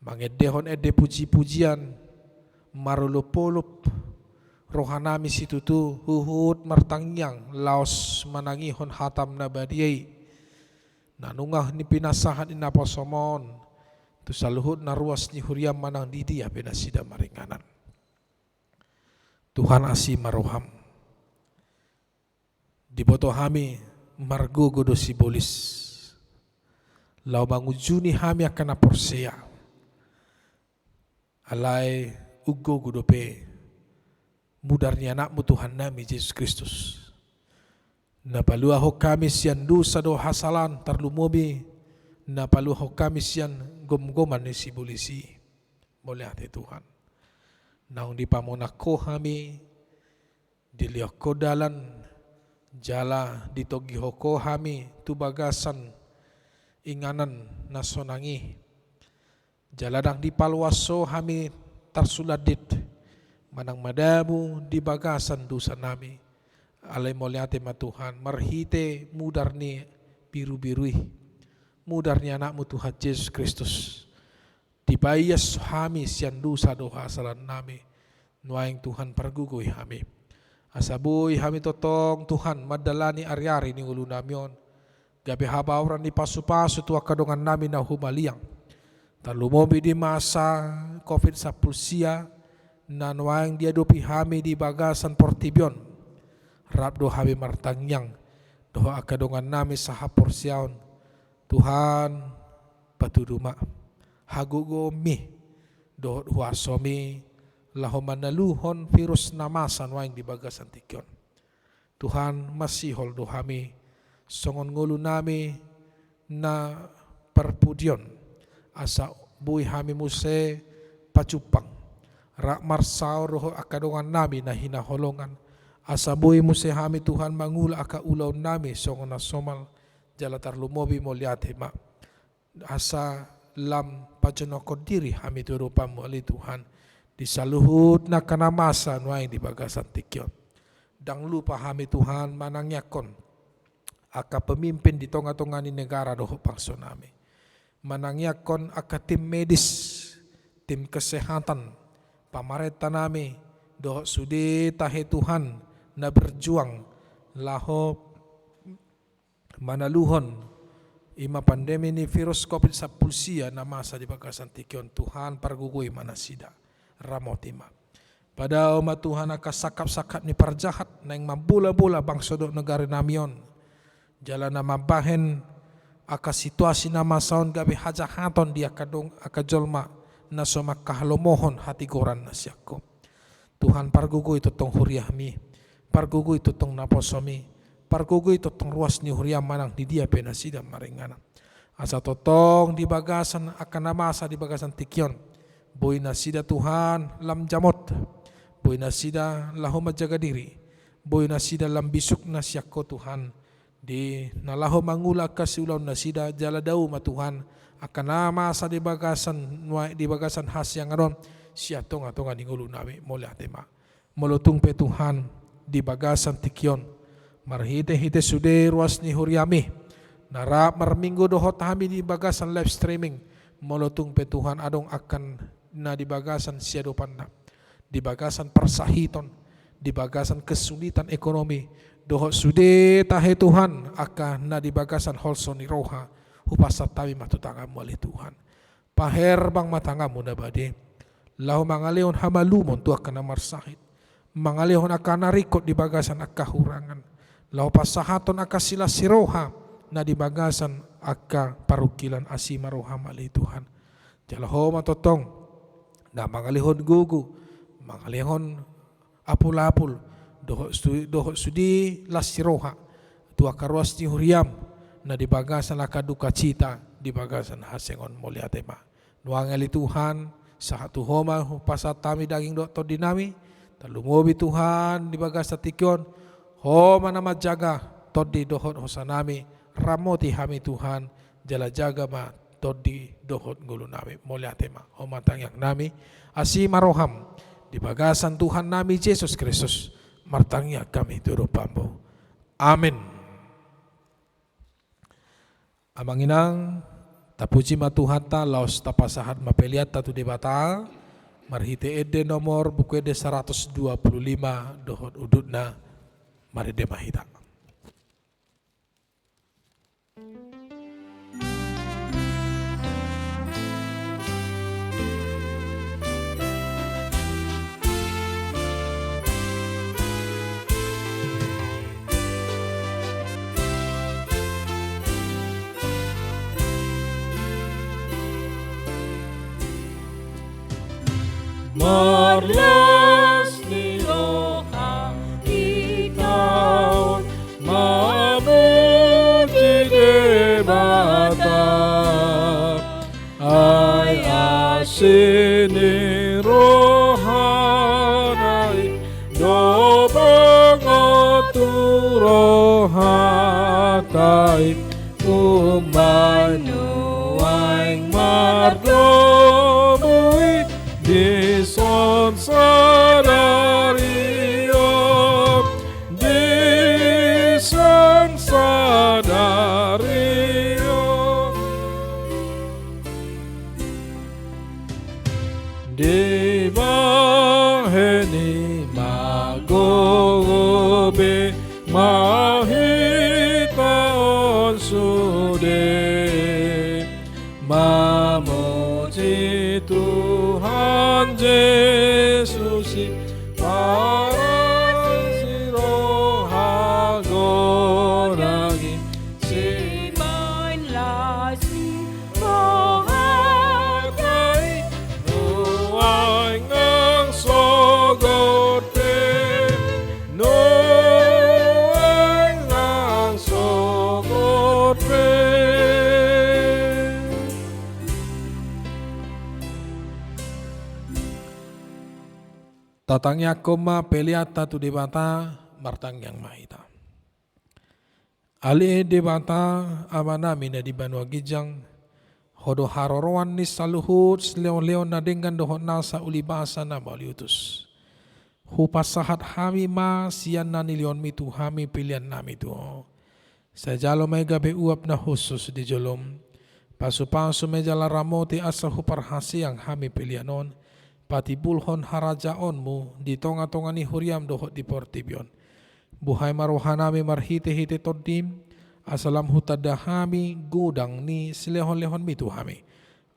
mangendehon ende puji-pujian, marolop-olop rohanami situtu huhut martangiang laos manangihon hataM na badia i, na nunga pinasahat di naposoM on tu saluhutna ruas ni huriaM manang di dia pe nasida maringanan. Tuhan, asi ma rohaM. Diboto hami margogo do sibolis laho mangujuni hami angka na porsea. Alai umgogo dope mudar ni AnakMu Tuhannami Jesus Kristus, na paluahon hami sian dosa dohot hasalahan, tarlumobi na paluahon hami sian gomgoman ni sibolis i. Mauliate Tuhan, naung dipamonang Ho hami, dilehon Ho dalan, jala ditogihon Ho hami tu bagasan inganan na sonang i. Jala ndang dipaloas Ho hami tarsulandit manang madabu di bagasan dosanami. Alai mauliate ma Tuhan, marhite mudar ni Birubiru i, mudar ni AnakMu Tuhan Jesus Kristus, dipaias hami sian dosa dohot hasalahan nami. Nuaeng Tuhan, pargogoi hami, asa boi hami tongtong Tuhan mandalani ari-ari ni ngolu nami on gabe habaoran ni pasu-pasu tu angka dongan nami na humaliang, tarlumobi di masa covid sampulu sia na nuaeng diadopi hami di bagasan portibi on. Rap do hami martangiang dohot angka dongan nami sahaporseaon. Tuhan, patudu ma hagogoonmi dohot huasomi laho manaluhon virus na masa nuaeng di bagasan tingki on. Tuhan, masihol do hami songon ngolu nami na parpudi on, asa boi hami muse pajumpang rap marsaor dohot angka dongan nami na hinaholongan, asa boi muse hami Tuhan mangula angka ulaon nami songon na somal. Jala tarlumobi mauliate ma asa lam pajonokhon diri hami tu adopanmu ale Tuhan, di saluhut angka na masa nuaeng di bagasan tingki on. Ndang lupa hami Tuhan manangiangkon angka pemimpin di tonga-tonga ni negara dohot bangso nami. Manangiangkon angka tim medis, tim kesehatan, pamarenta nami, dohot sude tahe Tuhan na berjuang laho manaluhon i ma pandemi ni virus covid sampulu sia na masa di bagasan tingki on. Tuhan, pargogoi ma nasida, ramoti ma. Padao ma Tuhan angka sangkap-sangkap ni parjahat naeng mambola-bola bangso dohot negara nami on, jala na mambahen angka situasi na masa on gabe hajahaton di angka dong-, angka jolma na so mangkahalomohon hatigoran na sian Ho. Tuhan, pargogoi tongtong huriaMi, pargogoi tongtong naposoMi, pargogoi tongtong ruas ni huriaM manang di dia pe nasida maringanan. Asa tongtong di bagasan angka na masa di bagasan tingki on, boi nasida Tuhan lam jamot, boi nasida laho manjaga diri, boi nasida lam bisuk na sian Ho Tuhan, di na laho mangula angka siulaon nasida. Jala dao ma Tuhan angka na masa di bagasan nuaeng di bagasan hasiangan on sian tonga-tonga ni ngolu nami. Mauliate ma. Molo tung pe Tuhan di bagasan tingki on, marhite-hite sude ruas ni huriaMi na rap marminggu dohot hami di bagasan live streaming, molo tung pe Tuhan adong angka na di bagasan siadopanna, di bagasan parsahiton, di bagasan kesulitan ekonomi, dohot sude tahe Tuhan angka na di bagasan holso ni roha, hupasahat hami ma tu tanganMu ale Tuhan. Paherbang ma tanganMu na bade laho mangalehon hamalumon tu angka na marsahit, mangalehon angka na ringkot di bagasan angka hurangan, laho pasahathon angka silas ni roha na di bagasan angka parungkilan. Asi ma rohaM ale Tuhan. Jala Ho ma tongtong na mangalehon gogo, mangalehon apul-apul, dohot su-, dohot sude las ni roha tu angka ruas ni huriaM na di bagasan angka dukacita di bagasan hasiangan on. Mauliate ma. Nuaeng ale Tuhan, sahat tu Ho ma hupasahat hami daging dohot tondi nami, tarlumobi Tuhan di bagasan tingki on, Ho ma na manjaga tondi dohot hosanami, ramoti hami Tuhan, jala jaga ma tondi dohot ngolunami. Mauliate ma, Ho ma tangiangnami, asi ma roham, di bagasan Tuhannami Jesus Kristus, martangiang hami tu adopanMu. Amin. Amang inang, tapuji ma Tuhanta, laos tapasahat ma peleanta tu Debata, marhite ende nomor Buku Ende saratus dua pulu lima dohot udutna, marende ma hita. Marlas ni roha hita on mamuji Debata. Ai asi ni rohana i do bongot tu rohanta i, umbahen nuaeng mardomu i, dison sadari on, dison sadari on. Dibahen i ma gogo be ma hita on sude mamuji Tuhan Jesus i, marlas ni roha godang i. Sibaen las ni rohanta i, nuaeng nang sogot pe, nuaeng nang sogot pe. Tatangiangkon ma peleanta tu Debata, martangiang ma hita. Ale Debata, Amanami na di banua ginjang, Ho do haroroan ni saluhut silehonlehon na denggan dohot nasa ulibasa na mauliutus. Hupasahat hami ma sian na nilehonMi tu hami peleannami tu Ho. Sai jalo ma i gabe uap na hushus di joloM. Pasupasu ma i jala ramoti asa huparhaseang hami pelean on, patimbulhon harajaonMu di tongatonga ni huriaM dohot di portibi on. Buhai ma rohanami marhitehite TondiM, asa lam hutanda hami godang ni silehonlehonMi tu hami.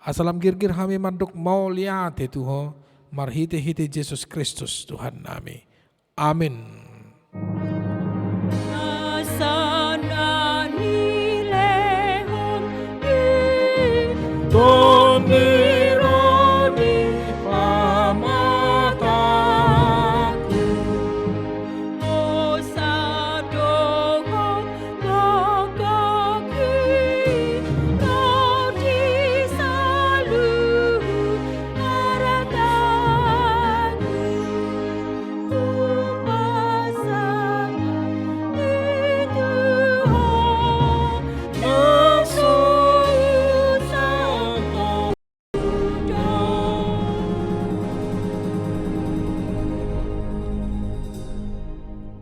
Asa lam girgir hami mandok mauliate tu Ho, marhitehite Jesus Kristus Tuhannami. Amin. Asa na nilehon i Tondi ro di pamatangku, hosa dohot gogo i ro di saluhut haratangku. Hupasahat i tu Ho na so usaha.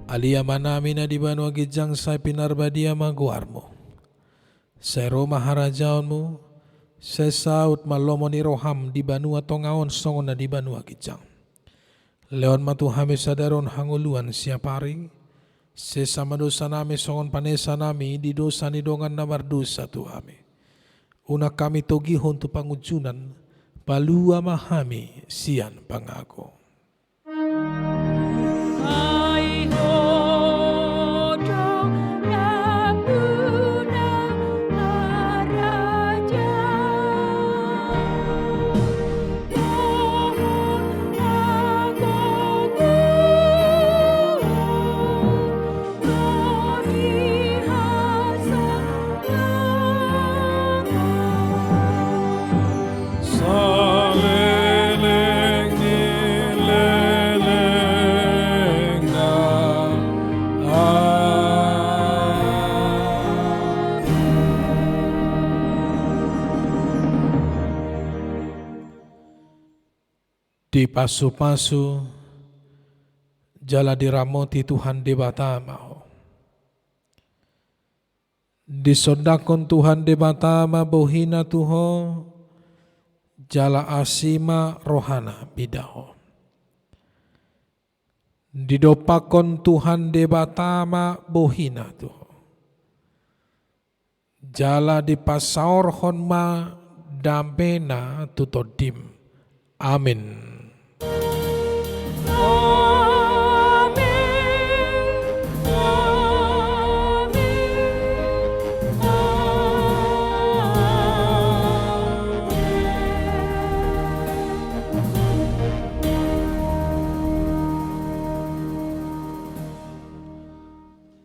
Ale Amanami na di banua ginjang, sai pinarbadia ma goarMu. Sai ro ma harajaonMu. Sai saut ma lomo ni rohaM di banua tonga on songon na di banua ginjang. Lehon ma tu hami sadari on hangoluan siapari. Sesa ma dosanami songon panesanami di dosa ni dongan na mardosa tu hami. Unang hami togihon tu pangunjunan, palua ma hami sian pangago. Ai Ho do nampuna harajaon dohot hagogoon. Saleleng ni Dipasupasu jala diramoti Tuhan Debata ma ho. Disondangkon Tuhan Debata ma bohi-Na tu ho, jala asi ma roha-Na mida ho. Didompakkon Tuhan Debata ma bohi-Na tu ho, jala dipasaorhon ma dame-Na tu tondim. Amin. Amin. Amin. Amin.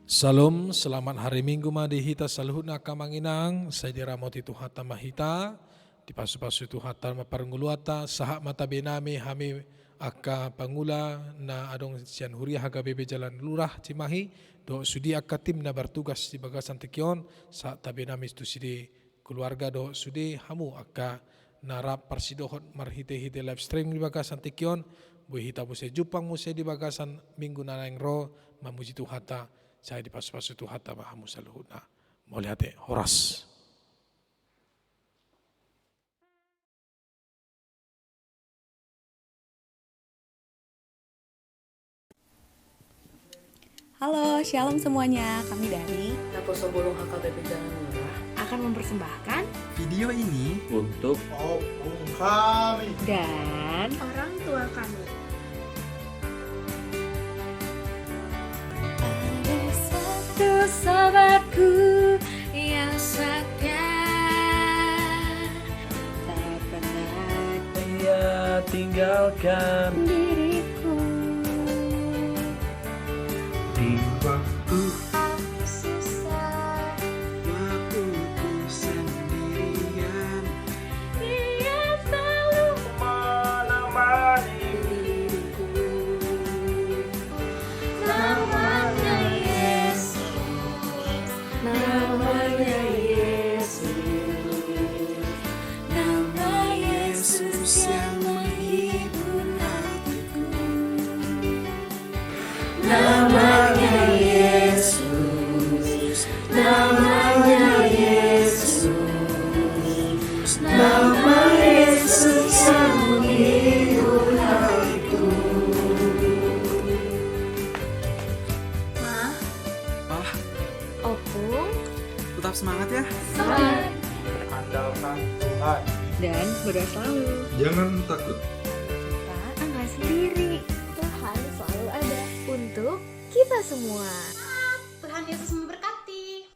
Syalom, selamat hari Minggu ma di hita saluhutna angka amang inang, sai diramoti Tuhanta ma hita, dipasupasu Tuhanta ma parngoluanta, sahat ma tabe nami hami angka pangula na adong sian huria H K B P Jalan Lurah Cimahi, dohot sude angka tim na bertugas di bagasan tingki on, sahat tabe nami tu sude keluarga dohot sude hamu angka na rap parsidohot marhite-hite live stream di bagasan tingki on, boi hita muse jumpang muse di bagasan minggu na naeng ro, mamuji Tuhanta, sai dipasupasu Tuhanta ma hamu saluhutna. Mauliate, horas. Halo, shalom semuanya. Kami dari Naposo Bolong H K B P Jalan Lurah akan mempersembahkan video ini untuk opung kami dan orang tua kami. Ada satu sahabatku yang setia, tak pernah ia tinggalkan diriku. Di waktu aku susah, waktu ku sendirian, Ia selalu menemani diriku. Namanya Yesus, namanya Yesus, nama Yesus yang menghibur hatiku. Namanya Yesus, namanya Yesus, nama Yesus yang menghibur hatiku. Ma. Pa. Opung. Tetap semangat ya. Semangat. Andalkan Tuhan. Dan berdoa selalu. Jangan takut. Kita nggak sendiri. Tuhan selalu ada untuk kita semua. Tuhan Yesus memberkati.